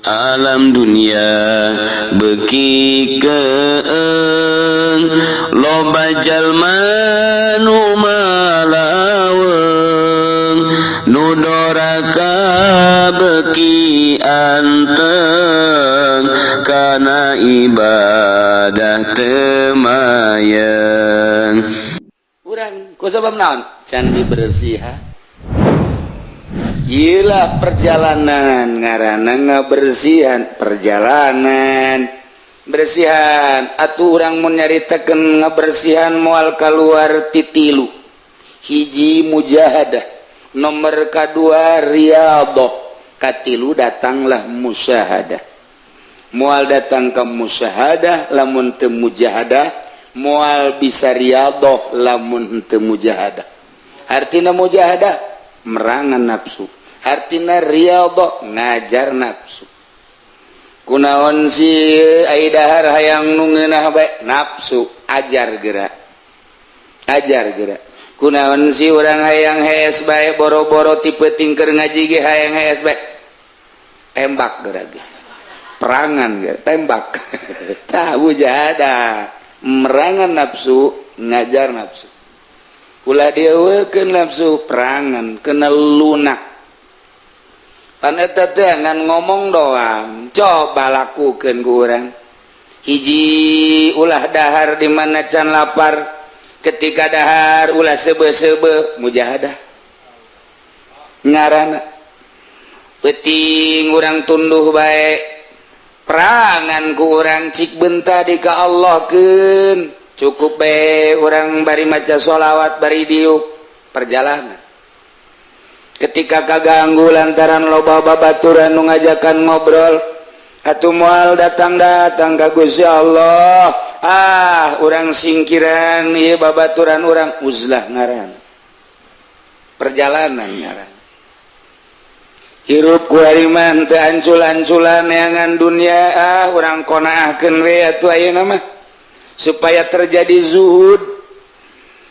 Alam dunia beuki keeng, loba jalma nu malaweng, nu doraka beuki anteng kana ibadah teu mayeng. Urang ku sebab naon can dibersihan. Gila, perjalanan ngaranna ngabersihan, perjalanan bersihan. Atuh urang mun nyaritakeun ngabersihan moal keluar ti tilu: hiji mujahadah, nomor kadua riyadhah, katilu datanglah musyahadah. Moal datang ke musyahadah lamun teu mujahadah, moal bisa riyadhah lamun teu mujahadah. Artina mujahadah merangan nafsu, hartina riyadhah ngajar nafsu. Kunaon si ai dahar hayang nu ngeunah bae? Nafsu ajar gerak, ajar gerak. Kunaon si urang hayang hees bae, boro-boro ti peuting keur ngaji ge hayang hees bae? Tembak gerak ge, perangan ge tembak. Tah, mujahadah merangan nafsu, ngajar nafsu. Ulah dieuweukeun nafsu, perangan kena lunak. Pan eta teh ngan ngomong doang, coba lakukeun ku urang. Hiji, ulah dahar di mana can lapar. Ketika dahar ulah seube-seube, mujahadah ngaranna. Peuting urang tunduh bae, perangan ku urang, cik benta di ka Allah keun. Cukup bae urang bari maca sholawat bari diuk, perjalanan. Ketika kaganggu lantaran loba babaturan nu ngajakan ngobrol atuh moal datang-datang ka Gusti Allah. Ah, urang singkiran ieu babaturan urang, uzlah ngaran, perjalanan ngaran. Hirup ku mah teu ancul-anculan neangan dunia. Ah, urang qonaahkeun we atuh ayeuna mah supaya terjadi zuhud.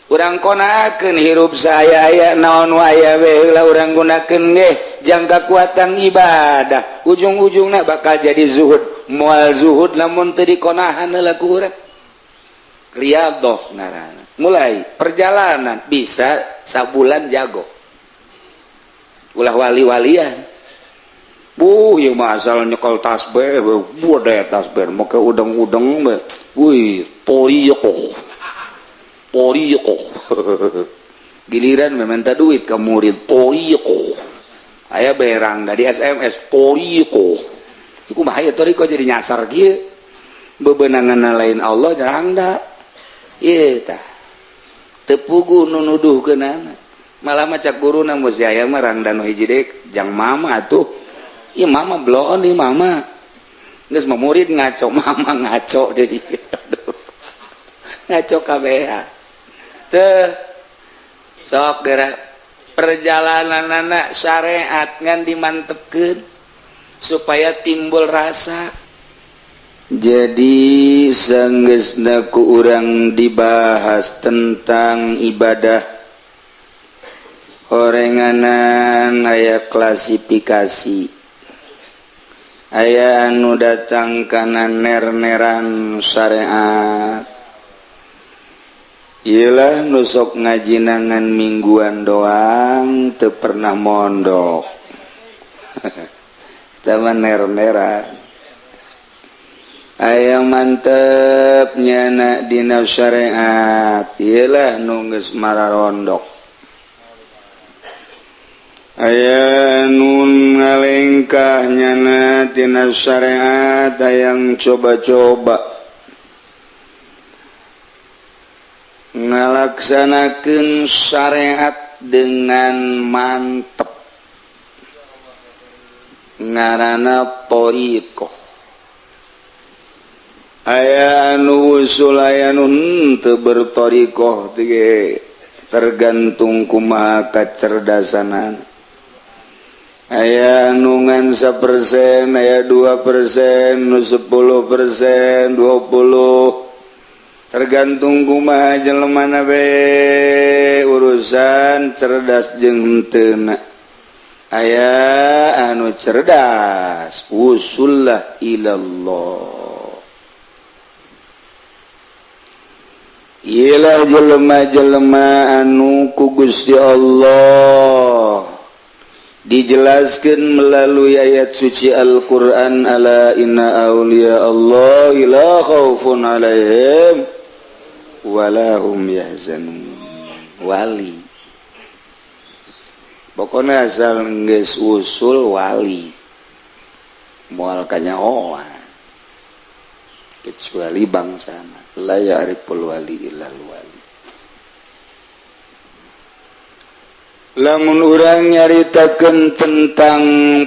Urang qonaahkeun hirup saya aya naon aya we lah urang gunakeun ge jang kakuatan ibadah. Ujung-ujungna bakal jadi zuhud. Moal zuhud lamun teu dikonahan heula ku urang. Riyadhah ngaranna, mulai perjalanan. Bisa sabulan jago, ulah wali-walian. Bu, ieu mah asal nyekel tasbih, bude tasbih make udeng-udeng we. Wih, thoriqoh. Thoriqoh. Giliran meminta duit ke murid, thoriqoh. Aya berang dari SMS, thoriqoh. Iku mah aya thoriqoh jadi nyasar kieu. Bebenangan lain Allah jarang da. Ieu tah. Teu puguh nu nuduhkeunana. Malah mah cak guruna mun aya mah rangda nu hiji deui jang mama atuh. Ieu mama bloon nih mama. Geus mah murid ngaco, mama ngaco deui. Aduh. Ngaco kabeh. Teu sok geura perjalanan anak syariat ngan dimantepkeun supaya timbul rasa. Jadi sanggeusna ku urang dibahas tentang ibadah, horenganan aya klasifikasi, aya anu datang kana ner-neran syariat. Iyalah nu sok ngajinangan mingguan doang, teu pernah mondok. Kita mah ner-neran. Aya mantep nyana dina syariat, iyalah nu geus mararondok. Aya nu ngalengkah nyana tina syariat, hayang coba-coba ngalaksanakeun syariat dengan mantep, ngaranna thoriqoh. Aya anu usul, aya nu henteu berthoriqoh, tergantung kumaha kecerdasanan. Aya nu ngan 1%, aya 2%, nu 10%, 20, tergantung kumaha jelemana be, urusan cerdas jeung henteu. Aya anu cerdas usullah ilallah. Iyalah jelema-jelema anu ku Gusti Allah dijelaskan melalui ayat suci Al-Qur'an, ala inna auliya Allah la khaufun alaihim wala hum yahzanun. Wali pokoknya asal geus usul wali moal kanyahoan kecuali bangsana la ya'riful wali illal wali. Lamun urang nyaritakeun tentang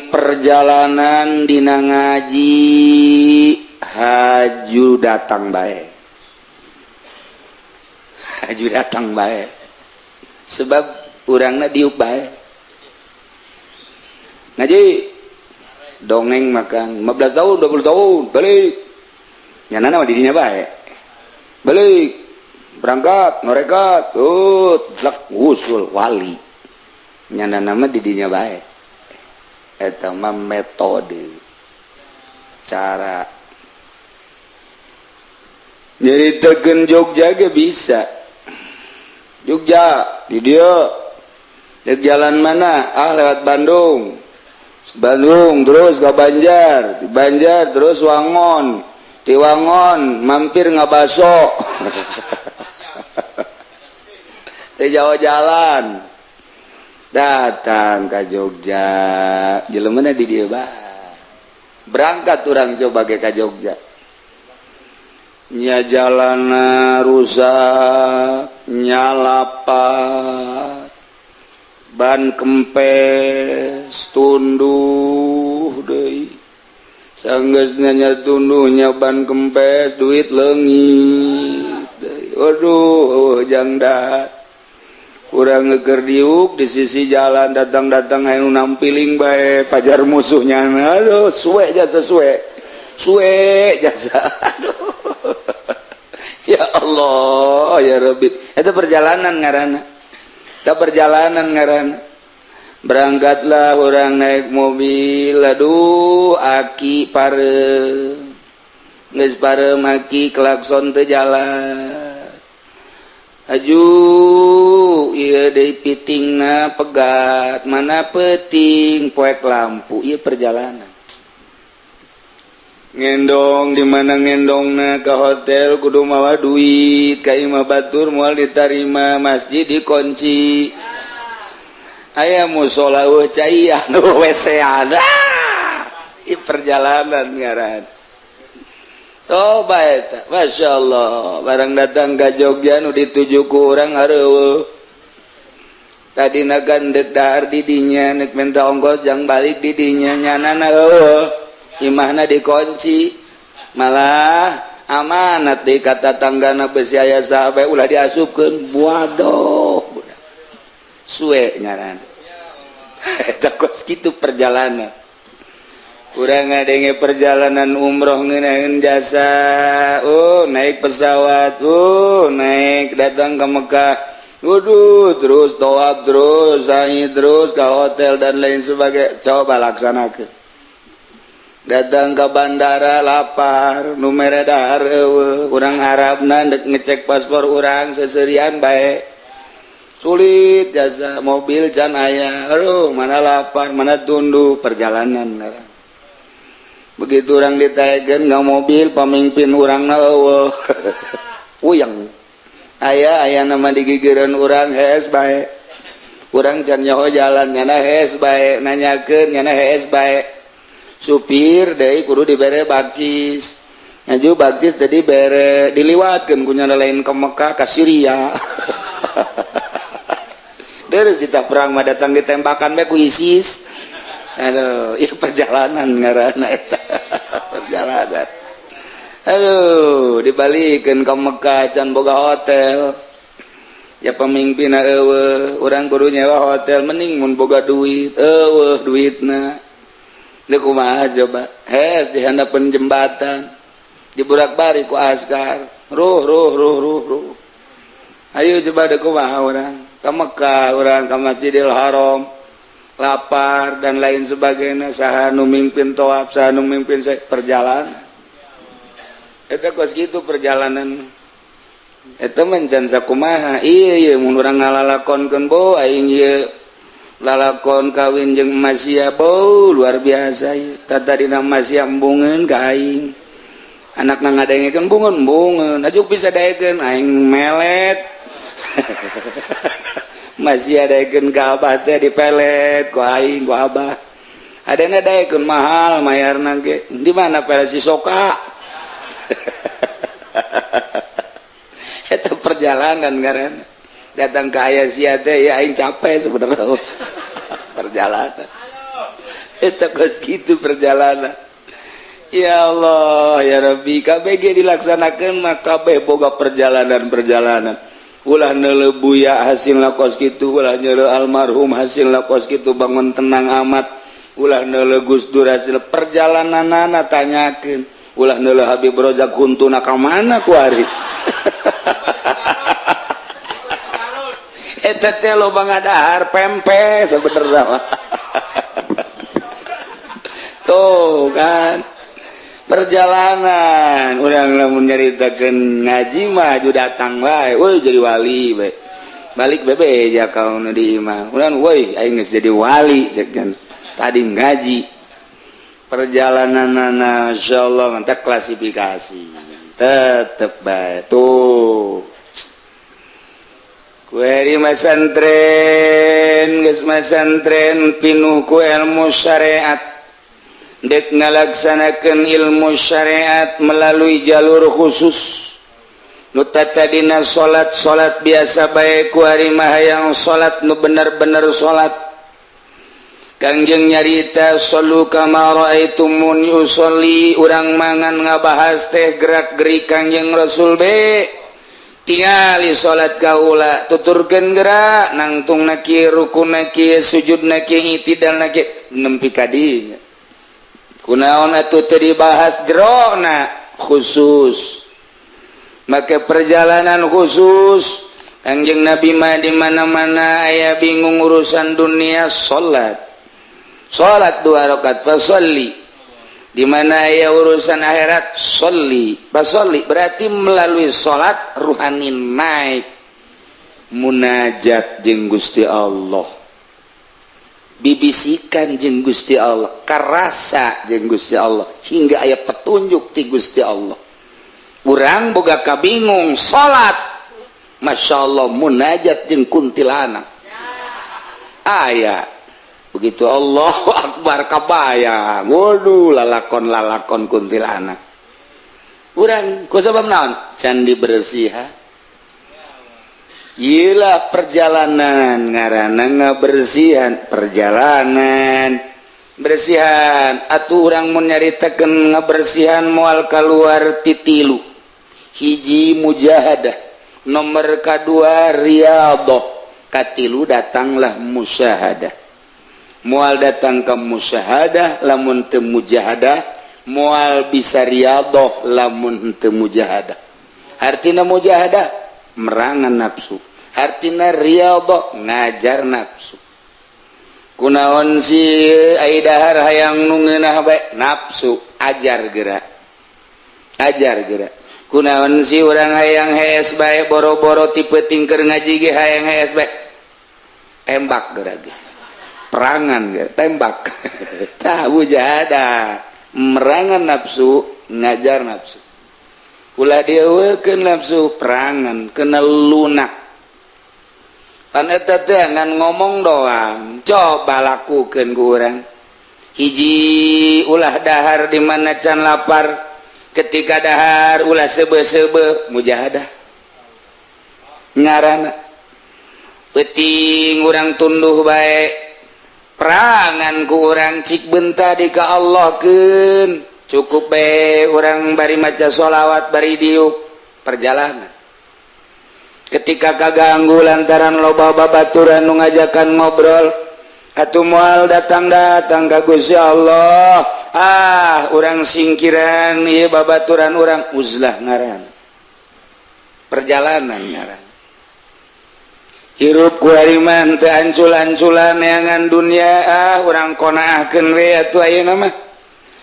perjalanan dina ngaji haju datang bae, haju datang bae, sebab urangna diuk bae ngaji dongeng makan 15 tahun 20 tahun balik nyana mah didinya bae balik berangkat norekat tuh usul wali nyana nama didinya bae. Eta mah metode cara nyaritakeun Jogja ge bisa. Jogja di dieu dek jalan mana, ah lewat Bandung, Bandung terus ke Banjar, di Banjar terus Wangon, di Wangon mampir ngabaso teh jauh jalan datang ke Jogja, jelemana di dieu bae. Berangkat urang coba ke Jogja, nya jalana rusak, nyalapat, ban kempes, tunduh deui. Sanggeusna nya tunduhnya ban kempes, duit leungit deui. Waduh, jangda. Urang ngeker diuk di sisi jalan, datang-datang anu nampiling bae pajar musuhnya. Aduh, suwe jasa suwe. Suwe jasa. Aduh. Ya Allah, ya Rabbi. Itu perjalanan ngaranna. Itu perjalanan ngaranna. Berangkatlah orang naik mobil, aduh aki pareum. Geus pareum aki klakson teu jalan. Aju ieu deui pitingna pegat, mana peuting poek lampu, ieu perjalanan. Ngendong di mana ngendongna ke hotel kudu mawa duit, ka imah batur moal ditarima, masjid dikunci. Aya musola eueuh cai anu WC-an. Ieu perjalanan ngaran. Coba eta, Masya Allah, barang datang ke Jogja nu dituju ku urang areueuh. Tadina kan deuk dahar di dinya, nek minta ongkos jang balik di dinya, nyanana eueuh. Imahna dikunci, malah amanat di kata tanggana besi aya sahabat ulah diasupkeun, waduh suwe nyaran. Eta kos kitu perjalanan. Urang ngadenge perjalanan umroh ngeunaheun jasa, oh naik pesawat, oh naik datang ke Mekah, waduh terus tawaf terus sa'i terus ke hotel dan lain sebagainya. Coba laksanakeun. Datang ke bandara lapar, nu mere dahar eueuh, urang Arabna dek ngecek paspor urang seserian bae. Sulit jasa mobil can aya, aduh mana lapar, mana tunduh perjalanan. Begitu orang ditaekeun ka mobil pamimpin urangna eueuh. Puyeng. Aya aya nama digigireun urang hees bae. Urang can nyaho jalan nyana hees bae, nanyakeun nyana hees bae. Supir deui kudu dibere bakcis. Ngaju bakcis tadi bere diliwatkeun ku nyana lain ke Mekah ka Syria. Terus kita perang mah datang ditembakan bae ku ISIS. Aduh, ieu perjalanan ngaranna eta. Perjalanan. Aduh, dibalikeun ka Mekah can boga hotel. Ya pemimpin eueuh, urang kudu nyewa hotel mending mun boga duit, eueuh duitna. Deuk kumaha coba? Hes di handapeun jembatan. Diburak-bari ku askar. Ruh ruh ruh ruh ruh. Ayo coba deuk kumaha urang? Ka Mekah urang ka Masjidil Haram. Lapar dan lain sebagainya. Saha nu mimpin toab, saha nu mimpin saya perjalanan. Eta kos kitu perjalanan. Eta mencan sakumaha. Iya iya, mun urang ngalalakonkeun, bo aing ieu lalakon kawin jeung Masia, bo luar biasa ieu. Tadina Masia embungeun ka aing. Anakna ngadengekeun bungeun bungeun, ajuk bisa daekeun aing melet. Masih daekeun ka abah teh dipelet ku aing ku abah. Adena daekeun mahal mayarna ge. Di mana pelet si soka? Eta perjalanan ngaranna. Datang ke aya sia teh ya aing capek sebenarnya. Perjalanan. Eta kos kitu perjalanan. Ya Allah, ya Rabbi, KBG dilaksanakan mah kabeh boga perjalanan-perjalanan. Ulah neuleuh buya hasilna kos kitu, ulah neuleuh almarhum hasilna kos kitu, bangun tenang amat. Ulah neuleuh Gus Dur hasil perjalananana tanyakeun. Ulah neuleuh Habib Rozak huntuna ka mana kuari. Eta teh loba ngadahar pempe sebenarnya. Tuh kan perjalanan urang lamun nyaritakeun ngaji mah aju datang wae, woi jadi wali bae. Balik bebe ja kaun di imah. Urang woi aing geus jadi wali cek kan. Tadi ngaji. Perjalananana insyaallah mantap klasifikasi. Tetep bae tuh. Kueri masantren geus masantren pinuh ku ilmu syariat. Dek ngalaksanakeun ilmu syariat melalui jalur khusus. Nu tatadina salat-salat biasa bae ku ari mah hayang salat nu bener-bener salat. Kangjeng nyarita sallu kama raaitumuni usolli, urang mangan ngabahas teh gerak-gerik Kangjeng Rasul be. Tingali salat kaula tuturkeun gerak nangtung na kieu, rukun na kieu, sujud na kieu, itidal na kieu, nempi ka dinya. Kunaon atuh teu dibahas jerona khusus. Make perjalanan khusus Kangjeng Nabi mah di mana-mana aya bingung urusan dunia salat. Salat 2 rakaat fasholli. Di mana aya urusan akhirat sholli. Fasholli berarti melalui salat ruhani naik munajat jeung Gusti Allah. Bibisikan jeung Gusti Allah, karasa jeung Gusti Allah hingga aya petunjuk ti Gusti Allah. Urang boga kabingung salat, Masya Allah munajat jeung kuntilanak. Aya begitu Allahu Akbar kabayang, waduh lalakon-lalakon kuntilanak. Urang ku sabab naon? Can dibersihan. Iyalah perjalanan ngaranna ngabersihan, perjalanan bersihan atuh urang mun nyaritakeun ngabersihan moal kaluar ti tilu. Hiji mujahadah, nomor kadua riyadhah, katilu datanglah musyahadah. Moal datang ke musyahadah lamun teu mujahadah, moal bisa riyadhah lamun teu mujahadah. Artina mujahadah merangan nafsu, artina riyadhah ngajar nafsu. Kunaon si ai dahar hayang nu ngeunah bae nafsu ajar gerak, ajar gerak. Kunaon si urang hayang hees bae boro-boro tipe tingker ngaji ge hayang hees bae tembak gerak ge, perangan gerak tembak. Tah mujahadah merangan nafsu, ngajar nafsu. Ulah dieuwekeun nafsu perangan kena lunak. Pan eta teh ngan ngomong doang, coba lakukeun ku urang. Hiji ulah dahar di mana can lapar, ketika dahar ulah seube-seube mujahadah. Ngaranna peuting urang tunduh bae, perangan ku urang cik benta di ka Allahkeun. Cukup bae urang bari maca sholawat bari diuk perjalanan. Ketika kaganggu lantaran loba babaturan nu ngajakan ngobrol atuh moal datang-datang ka Gusti Allah. Ah urang singkiran ieu babaturan urang uzlah ngaran. Perjalanan ngaran. Hirup ku hariman teu ancul-anculan neangan dunia, ah, urang qonaahkeun we atuh ayeuna mah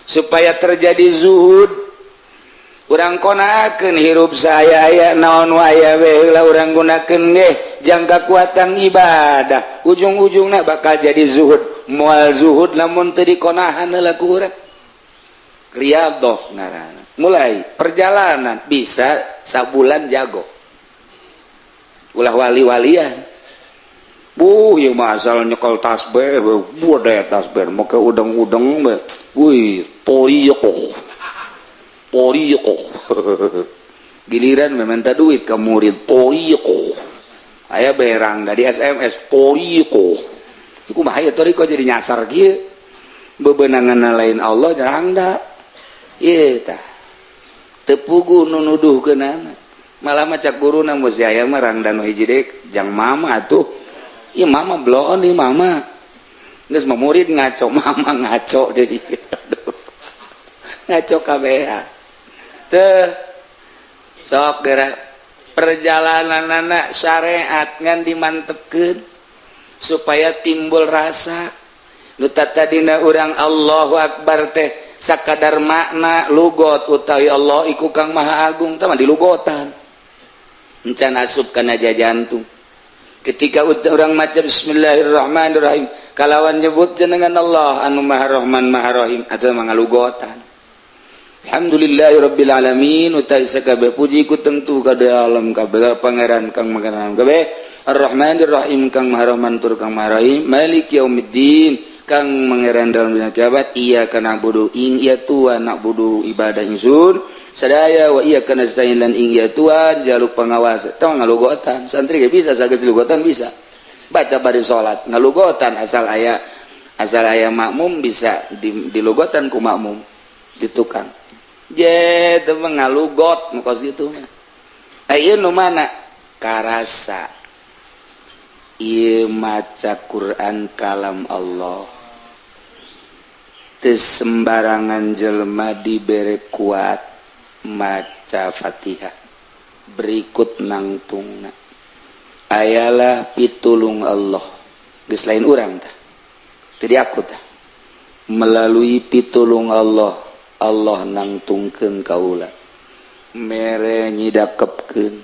supaya terjadi zuhud. Urang qonaahkeun hirup saya aya naon aya we heula urang gunakeun ge jang kakuatan ibadah. Ujung-ujungna bakal jadi zuhud. Moal zuhud lamun teu dikonahan heula ku urang. Riyadhoh ngaranna, mulai perjalanan bisa sabulan jago, ulah wali-walian. Buh, ieu mah asal nyekel tasbih, buah daya tasbih, make udeng-udeng we. Wih, toriqoh. Toriqoh. Giliran meminta duit ke murid, toriqoh. Aya berang dari SMS, toriqoh. Iku mah aya toriqoh jadi nyasar kieu. Bebenangan lain Allah jarangda. Ieu tah. Teu puguh nu nuduhkeunana. Malah mah cak guruna mun aya mah rangda nu hiji deui jang mama atuh. Iya, mama bloon nih, mama geus mah murid ngaco, mama ngaco deui. Aduh. Ngaco kabeh teh. Sok geura perjalanan anak syariat ngan dimantepkeun supaya timbul rasa nu tadina urang Allahu Akbar teh sakadar makna lugot utawi Allah iku kang maha agung tah mah dilugotan, encan asup kana jantung. Ketika orang maca bismillahirrahmanirrahim kalawan nyebut jenengan Allah anu maha rahman maha rahim atau mangalugotan. Alhamdulillahirabbil alamin utai sakabeh puji ku tentu ka alam kabeh pangeran kang pangeran kabeh, Ar-Rahmanir Rahim kang maha rahman tur kang maha rahim, Malik yaumiddin kang pangeran dalam dina kiamat, iyyaka na'budu ing iya tuan na'budu ibadah ingsun sadaya, wa iyyaka nasta'in lan ing iya tuan jaluk pengawas. Tong ngalugotan, santri ge bisa sageus lugotan, bisa baca bari salat ngalugotan, asal aya makmum bisa dilugotan ku makmum di tukang je teu ngalugot nu kos kitu mah. Aya nu mana karasa ieu maca Quran kalam Allah, teu sembarangan jelema dibere kuat maca Fatihah berikut nangtungna ayalah pitulung Allah, geus lain urang tah, jadi aku tah melalui pitulung Allah, Allah nangtungkeun kaula, mere nyidakepkeun,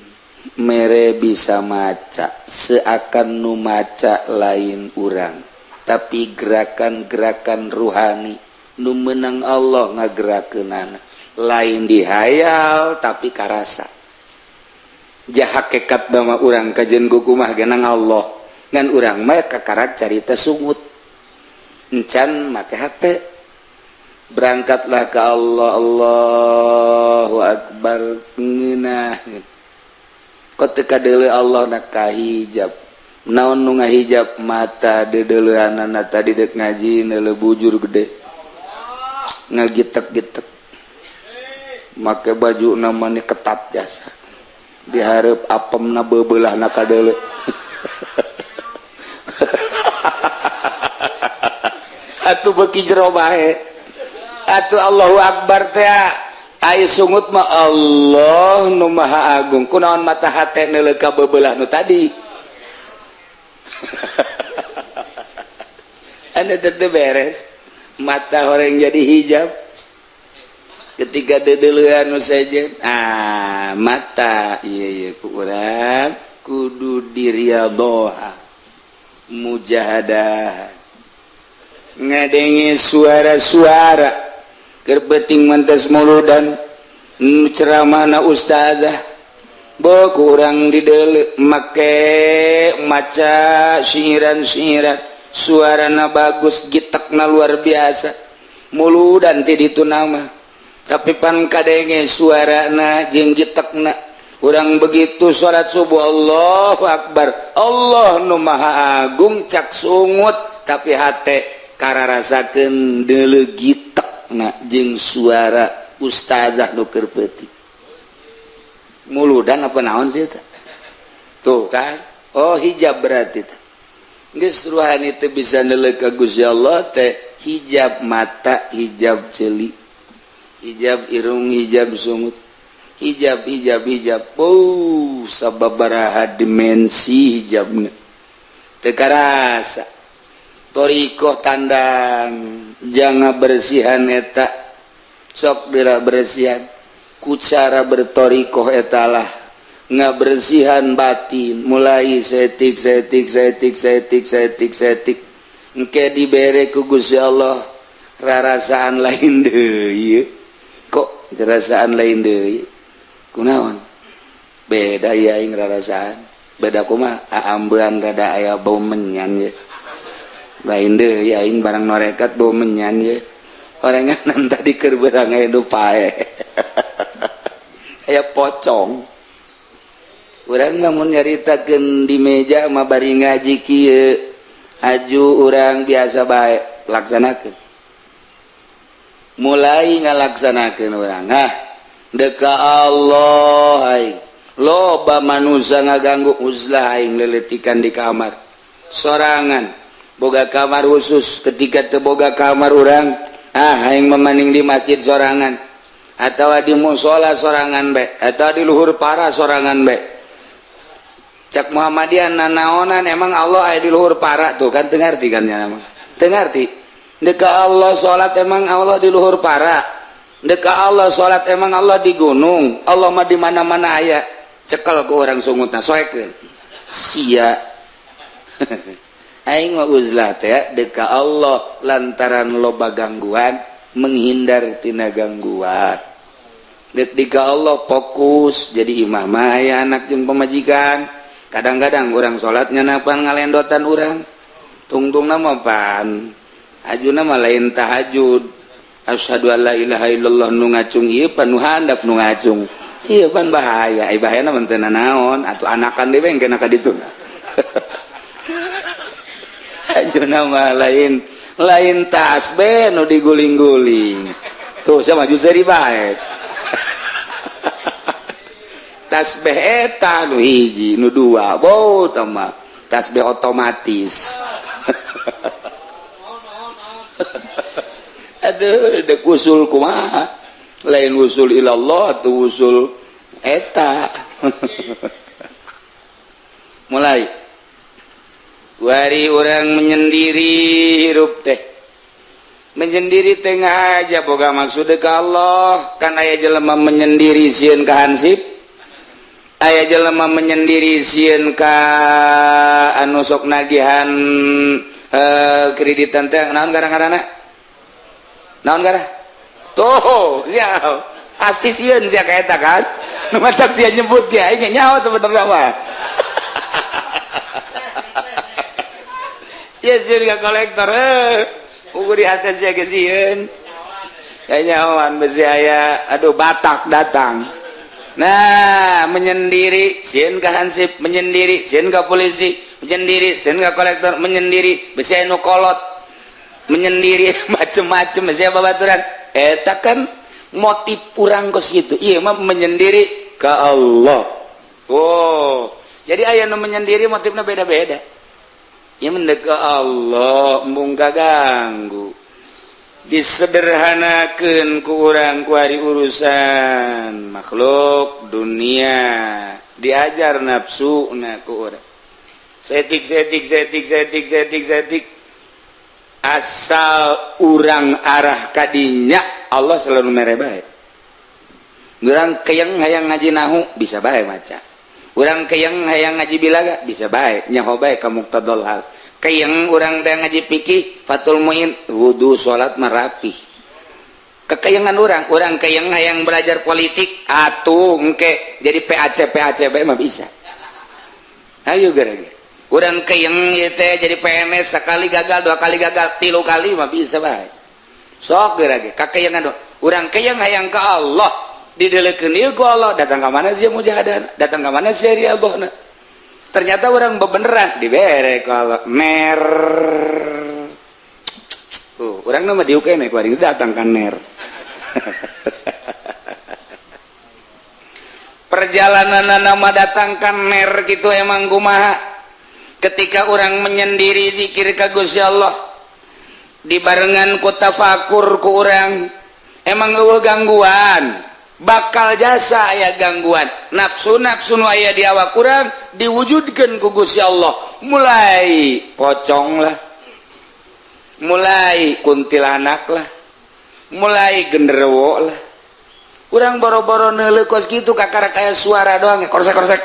mere bisa maca seakan nu maca lain urang, tapi gerakan-gerakan ruhani nu menang Allah ngagerakeunana, lain dihayal tapi karasa. Jahakekat nama urang kajen kukumah genang Allah ngan urang mah kakarak carita sungut encan make hate. Berangkatlah ke Allah, Allahu Akbar, ngeunah kok teu kadeuleu Allah na kahijab. Naon nu ngahijab? Mata deudeuleunana tadi dek ngaji neuleu bujur gede ngagitek-gitek, make baju namanya ketat jasa diharap apem na bebelah na kadeuleu. Atuh beuki jero bae atuh Allahu Akbar teh ai sungut mah Allah nu Maha Agung. Kunaon mata hate neuleuh ka bebelah nu tadi? Anda teu beres mata orang jadi hijab ketika dedeleuan nu sejen. Ah, mata iya iya ku urang kudu diriadhoha mujahadah ngadenge suara-suara keur peuting mantas muludan ceramahna ustazah bo kurang dideuleu make maca syiiran-syiiran, suarana bagus, gitekna luar biasa, muludan ti ditu nama, tapi pan kadenge suarana jeung gitekna urang. Begitu salat subuh, Allahu Akbar, Allah nu Maha Agung cak sungut, tapi hate kararasakeun deuleu gitekna jeung suara ustazah nu keur peuting muludan apa naon sih eta tuh kan. Oh, hijab berarti teh geus ruhani teu bisa neuleuh ka Gusti Allah teh hijab mata, hijab ceuli, hijab irung, hijab sungut, hijab hijab hijab. Oh, sababaraha dimensi hijabnya. Teu karasa thoriqoh tandang jangan bersihan eta sok bila bersihan ku cara berthoriqoh etalah ngabersihan batin mulai setik setik setik setik setik setik engke dibere ku Gusti Allah rarasaan lain deui, kok rasaan lain deui, kunaon beda ya aing rarasaan beda, kumaha aambean rada aya bau menyan ya, lain deui aing barang norekat bau menyan ya, orangan tadi keur beurang aya nu pae aya pocong. Urang lamun nyaritakeun di meja mah bari ngaji kieu aju urang biasa bae laksanakeun, mulai ngalaksanakeun urang, ah deka Allah aing loba manusia ngaganggu, uzlah aing leletikan di kamar sorangan, boga kamar khusus. Ketika teu boga kamar urang, ah aing memaning di masjid sorangan atau di musola sorangan be atau di luhur para sorangan be. Cak Muhammadiyah nanaonan, emang Allah aya di luhur para? Tuh kan teu ngarti kan nya mah teu ngarti. Deka Allah salat, emang Allah di luhur para? Deka Allah salat, emang Allah di gunung? Allah mah di mana-mana aya. Cekel ku orang sungutna, soekeun sia. Aing mah uzlah teh deka Allah lantaran loba gangguan, menghindar tina gangguan. Dek dika Allah fokus jadi imam mah aya anak jeung pamajikan, kadang-kadang orang salatnya napan ngalendotan urang tungtung nama pan ajuna mah lain tahajud, asyhadu alla ilaha illallah nu ngacung ieu pan nu handap nu ngacung ieu pan bahaya. Ai bahayana mah teu naon atuh, anakan deui kena ka ditu. Ajuna mah lain lain tasbih nu diguling-guling tuh, saya maju seri bae tasbih eta nu hiji nu dua bau mah tasbih otomatis. Aduh, dek usul kumaha, lain usul ilallah atau usul eta. Mulai wari orang menyendiri hirup teh, menyendiri tengah aja boga maksud ke Allah kan. Aya jelema menyendiri sieun ka hansip, aya jelema menyendiri sieun ka anu sok nagihan kreditan teh, naon gara-garana, naon gara tuh sia pasti sieun sia ka eta kan nu matak sia nyebut ge aing nyaho sebenarnya mah sia sieun ka kolektor, ukur di hati sia ge sieun nyahoan besi aya, aduh Batak datang. Nah, menyendiri sieun ka hansip, menyendiri sieun ka polisi, menyendiri sieun ka kolektor, menyendiri besi anu kolot, menyendiri macem-macem besi babaturan eta kan motif urang kos gitu. Iya mah menyendiri ke Allah. Oh, jadi aya nu menyendiri motifnya beda-beda ya, mendek ke Allah embung kaganggu, disederhanakan ku urang ku hari urusan makhluk dunia diajar nafsu na ku urang setik setik setik setik setik setik asal urang arah kadinya Allah selalu mere bae. Urang keyeng hayang ngaji nahu bisa bae maca, urang keyeng hayang ngaji bilaga bisa bae nyaho bae ka muqtadal hal, keyeng urang teh ngaji fikih Fathul Muin, wudu salat merapi kekeyengan urang, urang keyeng hayang belajar politik atuh engke jadi PAC PAC bae mah bisa. Ayo gara-gara urang keyeng ieu teh jadi PNS, sekali gagal, dua kali gagal, tilu kali mah bisa bae. Sok geura ge kakeyengan urang keyeng hayang ka Allah, didelekeun ieu ku Allah, datang ka mana sia mujahadah, datang ka mana sia riadohna, ternyata orang bebeneran dibere ku Allah mer tuh urang mah diuk keneh ku aing datang ka ner. Perjalanan nama datang ka ner gitu emang kumaha ketika orang menyendiri zikir ka Gusti Allah dibarengan ku tafakur ku urang, emang eueuh gangguan. Bakal jasa aya gangguan nafsu, nafsu nu aya di awak kurang diwujudkan ku Gusti Allah, mulai pocong lah, mulai kuntilanak lah, mulai genderuwo lah. Kurang boro-boro neuleuh kos kitu, kakara kayak suara doang ya, korsek korsek.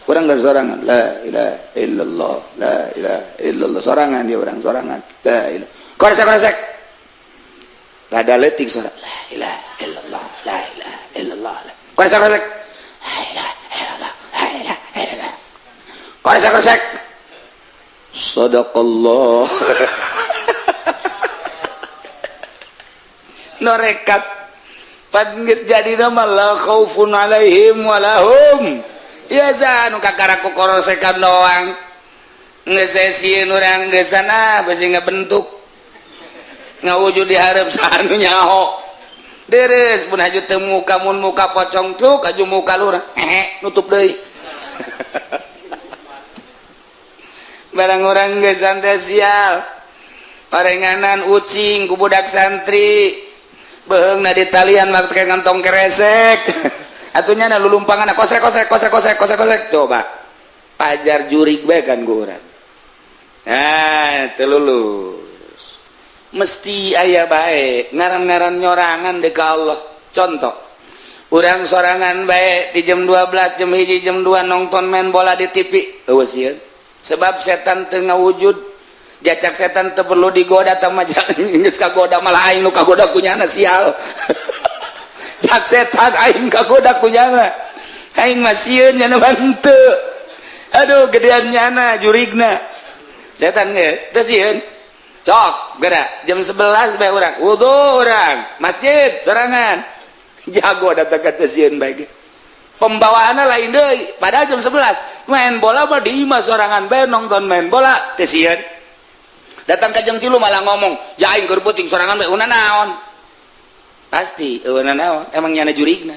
Kurang gak sorangan, la ilaha illallah, la ilaha illallah, sorangan dia, orang sorangan, la ilaha, korsek korsek, rada leutik suara, la ilaha illallah, la ilaha illallah, korsek korsek, la ilaha illallah, la ilaha illallah, korsek korsek, sadaqallah. Norekat pan geus jadi nama la khaufun alaihim walahum ya nu kakara ku korosekan doang, geus sieun urang geus sana besi ngabentuk ngawujud di hareup saha nu nyaho. Deres pun haju teu muka, mun muka pocong truk aju muka lurah hehe nutup deui. Barang orang geus santai sial parenganan ucing ku budak santri, beheungna di talian make kantong keresek, atunya na lulumpangan kosrek kosrek kosrek kosrek kosrek kosrek, coba pajar jurig bae kan ku urang. Nah, teu lulus mesti aya bae ngaran-ngaran nyorangan deuk ka Allah. Contoh, urang sorangan bae di jam 12, jam 1, jam 2 nonton main bola di TV, eueuh sieun, sebab setan teu ngawujud. Jacak setan teu perlu digoda, tama geus kagoda, malah aing nu kagoda ku nyana, sial. Cak setan aing kagoda ku nyana, aing mah sieun, nyana mah henteu. Aduh, gedean nyana jurigna. Setan geus teu sieun. Cok gerak jam 11 bae urang wudu, urang masjid sorangan, jago datang ka teu sieun bae ge. Pembawaanna lain deui, padahal jam 11 main bola mah di imah sorangan bae nonton main bola teu sieun. Datang ke jam 3 malah ngomong, ya aing keur peuting sorangan bae una naon, pasti una naon, emang nyana jurigna.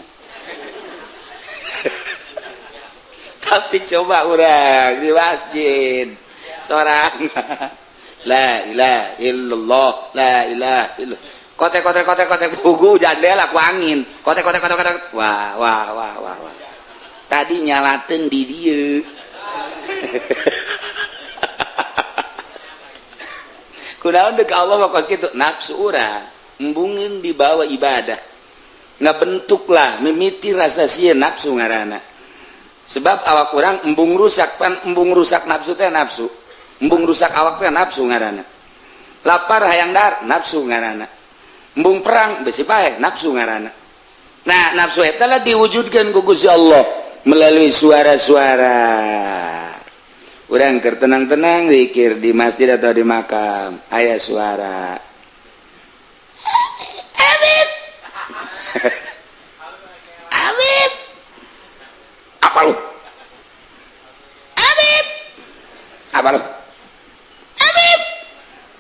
Tapi coba urang di masjid sorangan, la ilaha illallah, la ilaha illallah, kotek kotek kotek kotek, buku jandela ku angin, kotek kotek kotek kotek, wah wah wah wah wah, tadi nyalaten di dieu. Kunaon deuk Allah mah kos kitu, nafsu urang embungin dibawa ibadah, ngabentuklah mimiti rasa sieun nafsu ngaranna. Sebab awak urang embung rusak, pan embung rusak nafsu teh nafsu, embung rusak awak teh nafsu ngaranna. Lapar hayang dar nafsu ngaranna, embung perang besi paeh nafsu ngaranna. Nah, nafsu eta lah diwujudkeun ku Gusti Allah melalui suara-suara. Urang keur tenang-tenang zikir di masjid atau di makam, aya suara Habib, Habib, apa lu? Habib, apa lu? Habib,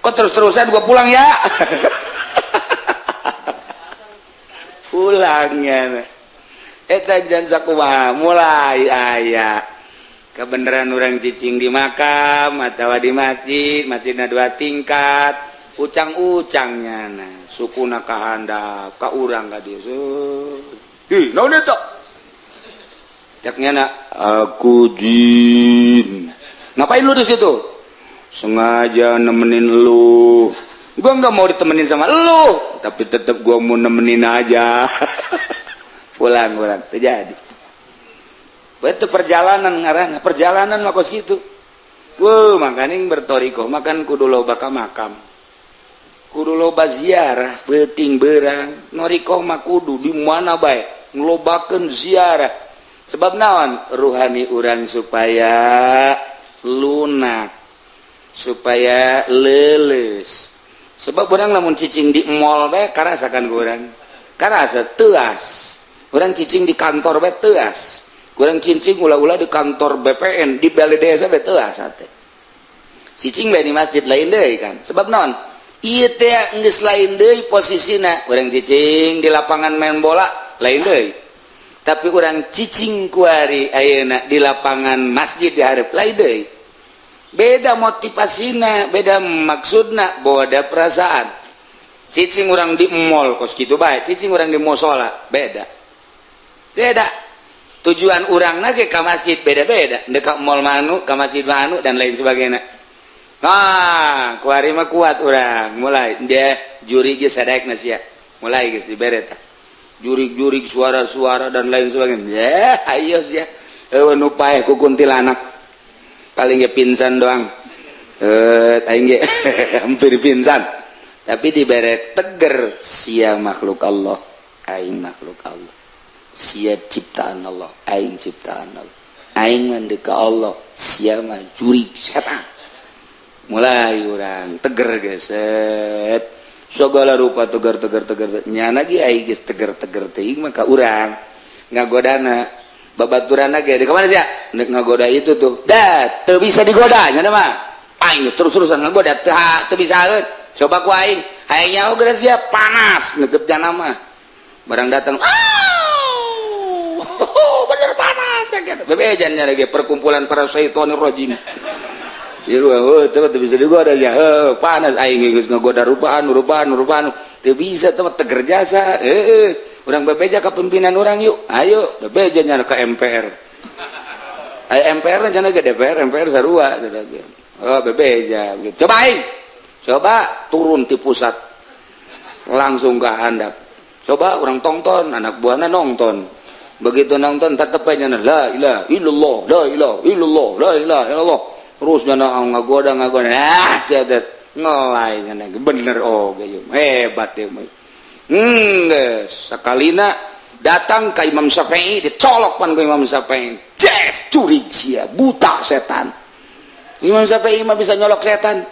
kok terus-terusan, gua pulang ya. Pulangnya eta jan sakumaha mulai aya kebenaran orang cicing di makam atau di masjid, masjidna dua tingkat, ucang-ucangnya nah sukuna kahandap ka urang ka dieu. Hi, naon eta? Cak nyana, aku jin. Ngapain lu di situ? Sengaja nemenin lu. Gua nggak mau ditemenin sama lu, tapi tetap gua mau nemenin aja. Pulang pulang terjadi. Itu perjalanan ngaranna, perjalanan mah kos kitu. Wuh, makanya bertoriko makan kudu loba ka makam, kudu loba ziarah peuting beurang. Noriko mah kudu di mana bae ngelobakeun ziarah. Sebab naon? Ruhani urang supaya lunak, supaya leuleus. Sebab urang lamun cicing di mall bae karasakan ku urang, karasa teuas. Urang cicing di kantor bae teuas. Kurang cincing ulah-ulah di kantor BPN, di balai desa bae teuas hate. Cicing bae di masjid lain deui kan. Sebab naon? Ieu teh geus lain deui posisina. Urang cicing di lapangan main bola lain deui. Tapi urang cicing kuari ayeuna di lapangan masjid di hareup lain deui. Beda motivasina, beda maksudna, beda perasaan. Cicing urang di mall kos kitu bae, cicing urang di musola beda beda. Tujuan urang ge ka masjid beda-beda, dek ka mall manu, ka masjid manu, dan lain sebagainya. Nah, kuari mah kuat urang, mulai dia jurig ge sadaek na sia, mulai geus dibere tah jurig-jurig, suara-suara, dan lain sebagainya. Ya ayo sia, eueuh nu paeh ku kuntilanak, paling ge pingsan doang. Eh, aing ge hampir pingsan, tapi dibere teger, sia makhluk Allah, aing makhluk Allah, sia ciptaan Allah, aing ciptaan Allah, aing mah ka Allah, sia mah jurig setan. Mulai urang teger geset segala rupa, tegar tegar tegar. Nyana ge aing geus teger teger teuing maka urang ngagodana babaturan ge di kemana sia nek ngagoda itu tuh dah teu bisa digoda. Nyana mah aing terus-terusan ngagoda teu teu bisa. Coba ku aing hayang nyaho geus sia panas neukeut jana mah barang datang, ah, bener panas ya kan. Bebejannya lagi perkumpulan para syaitonir rajim. Iya, oh, teu bisa digoda ya. Oh, panas aing geus ngagoda rupaan rupaan rupaan teu bisa teu teger jasa. Heeh, urang bebeja ka pimpinan urang yuk. Ayo bebeja nya ka MPR. Ayo MPR nya ke DPR, MPR sarua. Oh, bebeja. Coba aing. Coba turun di pusat. Langsung ke handap. Coba orang tonton, anak buahna nonton. Begitu nonton tetep aja la ilaha illallah, la ilaha illallah, la ilaha illallah. Terus nyana ngagoda ngagoda, ah sia ngelai nyana bener. Oh, geus hebat ya. Geus sakalina datang ke Imam Syafi'i, dicolok pan ke Imam Syafi'i. Jes curig sia, buta setan. Imam Syafi'i mah bisa nyolok setan,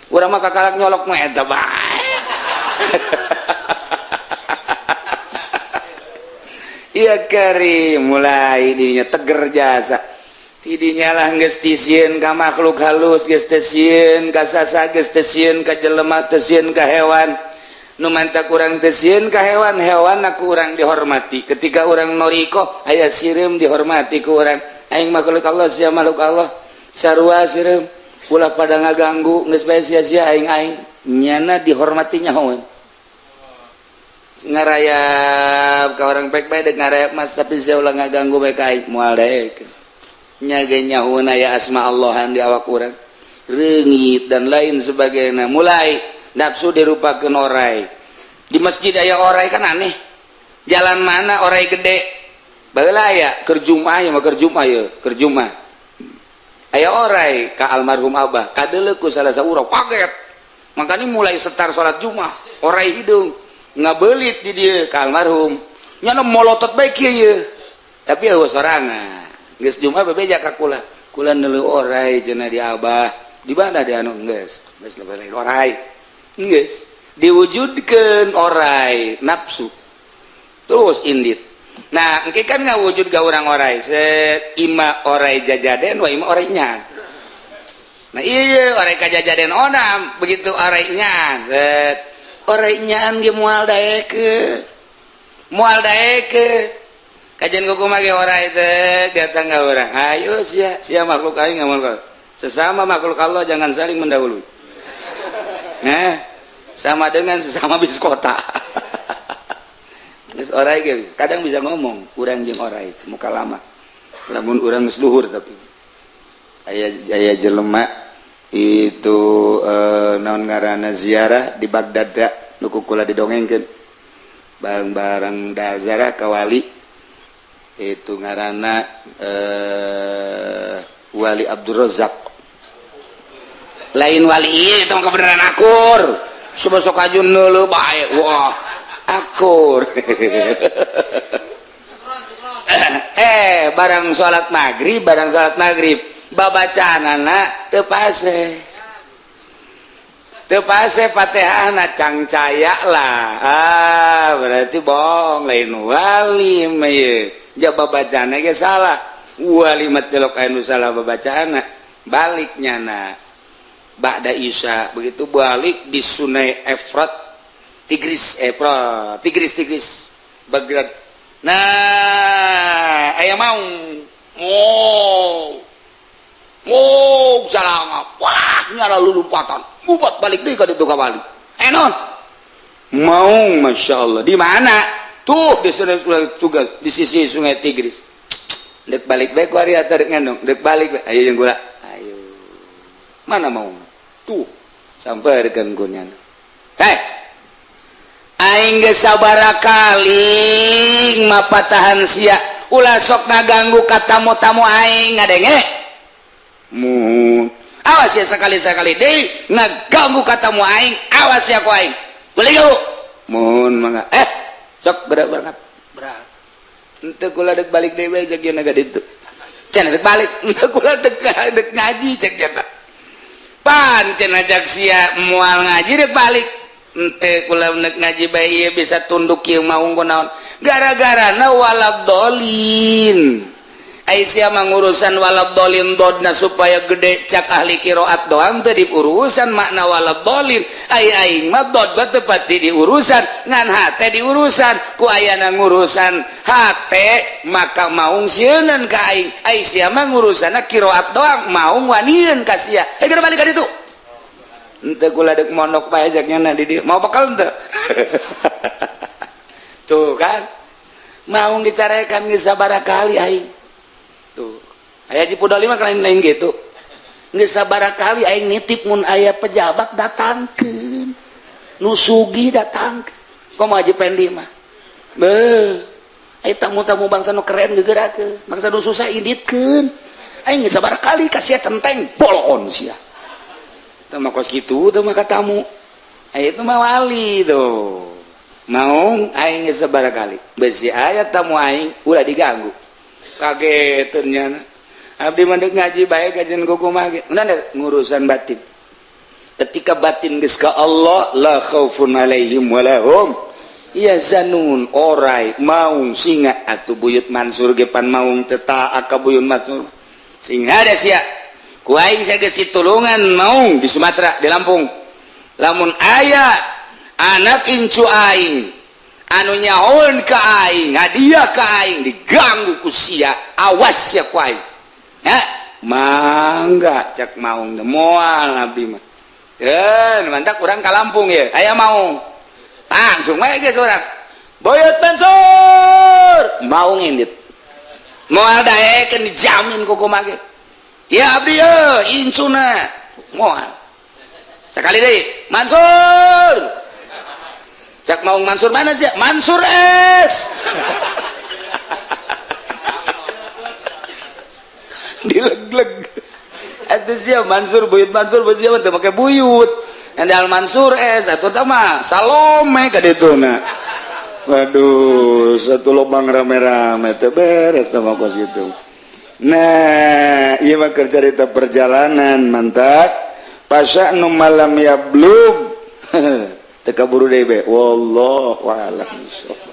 urang mah kakalak nyolok mah eta bae. Iya kari mulai dirinya teger jasa, tidinya lah geus tisieun ka makhluk halus, geus teu sieun ka sasa, geus teu sieun ka jelema, teu sieun ka hewan. Nu manta kurang teu sieun ka hewan, hewan aku urang dihormati. Ketika urang noriko aya sireum, dihormati ku urang. Aing makhluk Allah, sia makhluk Allah, sarua sireum, ulah pada ngaganggu, geus bae sia-sia aing aing nyana dihormati nyahoeun. Ngarayap ka orang baik baik dek ngarayap mas, tapi sia ulah ngaganggu bae ka aing, moal daek. Nyage nyahoeun aya asma Allahan di awak urang, reungit dan lain sebagainya. Mulai nafsu dirupakeun orai. Di masjid aya orai kan aneh, jalan mana orai gede. Baheula aya keur Jumaah ya mah, keur Jumaah ya, keur Jumaah aya orai ka almarhum abah, kadeuleu ku salah saurang, kaget. Makanya mulai setar salat Jumaah orai hidung ngabelit di dieu ka almarhum, nyana molotot bae kieu ye, tapi eueuh sorangan. Geus Jumaah bebeja ka kula, kula neuleuh orai cenah di abah. Di mana di anu? Geus geus lain orai, geus diwujudkeun orai nafsu terus indit. Nah, engke kan ngawujud ga urang orai set ima orai jajaden wa ima orai nya. Nah iya, orai kajajaden onam begitu orai nya set orai nyaan ge moal daekeun, moal daekeun. Kajian kumaha ge orai teh datang ka urang, ayo sia sia makhluk aing, makhluk sesama makhluk Allah jangan saling mendahului. Nah, sama dengan sesama bis kota. Geus orai ge kadang bisa ngomong urang jeung orai muka lama lamun urang geus luhur. Tapi aya aya jelema itu naon ngaranna, ziarah di Baghdad da nu ku kula didongengkeun bareng-bareng da ziarah ka wali itu ngaranna Wali Abdul Razak. Lain wali ieu, itu mah kebenaran akur. Sok aju neuleuh bae, wah akur. Eh, barang salat maghrib, barang salat maghrib babacaanana teu pase, teu pase Fatihahna, cangcaya lah. Ah, berarti bohong, lain wali mah ieu, ja babacaanna ge salah. Wali mah tilok anu salah babacaanna. Balik nyana ba'da Isya, begitu balik di Sungai Efrat Tigris, Efrat Tigris, Tigris Baghdad. Nah, aya mau oh oh salah, wah nyala lulumpatan, ngupat balik deui ka ditu ka wali. Eh, non Maung, masya Allah. Di mana tuh? Di sungai, tugas di sisi Sungai Tigris. Dek balik baik kuari atau dek ngendong? Dek balik bae. Ayo jeung kula, ayo. Mana maung tuh? Sampai ku nyana. Hei, aing geus sabaraha kali mapatahan sia, ulah sok ngaganggu ka tamu-tamu aing, ngadenge? Mun awas ya, sekali-sekali deui ngaganggu ka tamu aing, awas ya ku aing. Boleh gak? Mun mangga. Eh, sok berak, berangkat. Berak. Henteu, kula dek balik deui bae, cek yeuna ka ditu. Cenah dek balik, henteu, kula dek dek ngaji, cek yeuna. Pan cenah cak sia moal ngaji dek balik. Henteu, kula dek ngaji bae, ieu bisa tunduk kieu maung kunaon? Gara-gara na waladolin. Aisyah mengurusan waladolin dodna supaya gede cak ahli kiroat doang teu diurusan makna waladolin. Ai aing mah dod mah teu pati diurusan, ngan hate diurusan. Ku ayana ngurusan hate maka maung sieunan ka aing. Aisyah mah ngurusanna kiroat doang, maung wanieun ka sia. Eh, geura balik ka ditu. Henteu, kula deuk mondok bae, cek nya di dieu. Mau bekal henteu? Tuh kan maung dicarekan geus sabaraha kali aing. Tuh aya di Pudoli mah lain-lain gitu. Geus sabaraha kali aing nitip, mun aya pejabat datangkeun, nu sugih datangkeun. Komo Haji Pendi mah beuh, aya tamu-tamu bangsa nu keren gegerakeun, bangsa nu susah inditkeun. Aing geus sabaraha kali kasih centeng bolon sia. Teu mah kos kitu teu mah ka tamu. Aya itu mah wali tuh. Maung aing geus sabaraha kali besi aya tamu aing ulah diganggu. Kageteun nyana. Abdi mah deuk ngaji bae gajen kumaha ge. Ngurusan batin. Ketika batin geus ka Allah, la khaufun alaihim walahum yahzanun. Orai maung singa atuh Buyut Mansur ge pan maung teu taat ka Buyut Mansur. Sing ada sia. Ku aing geus ditulungan maung di Sumatera, di Lampung. Lamun aya anak incu aing anu nyahoeun ka aing, hadiah ka aing diganggu ku sia, awas ya ku aing. Ya, mangga cek maung, moal abdi mah. Eh, mantap urang ka Lampung ya. Aya maung. Langsung bae geus urang. Buyut Mansur, maung indit. Moal daekeun, dijamin ku kumaha ge. Ya abdi ye, incuna. Moal. Sekali deui, Mansur. Cak maung Mansur mana sih? Mansur S. Dileg-leg. Atuh sia Mansur, Buyut Mansur, buyut sia teu make buyut. Andal Mansur S atuh tah mah Salome ka dituna. Waduh, satu lubang rame-rame teu beres teh mah kos kitu. Nah, ieu mah keur carita perjalanan mantap. Pasya nu malam ya belum. Teu kaburu deui be. Wallahu a'lam bishawab.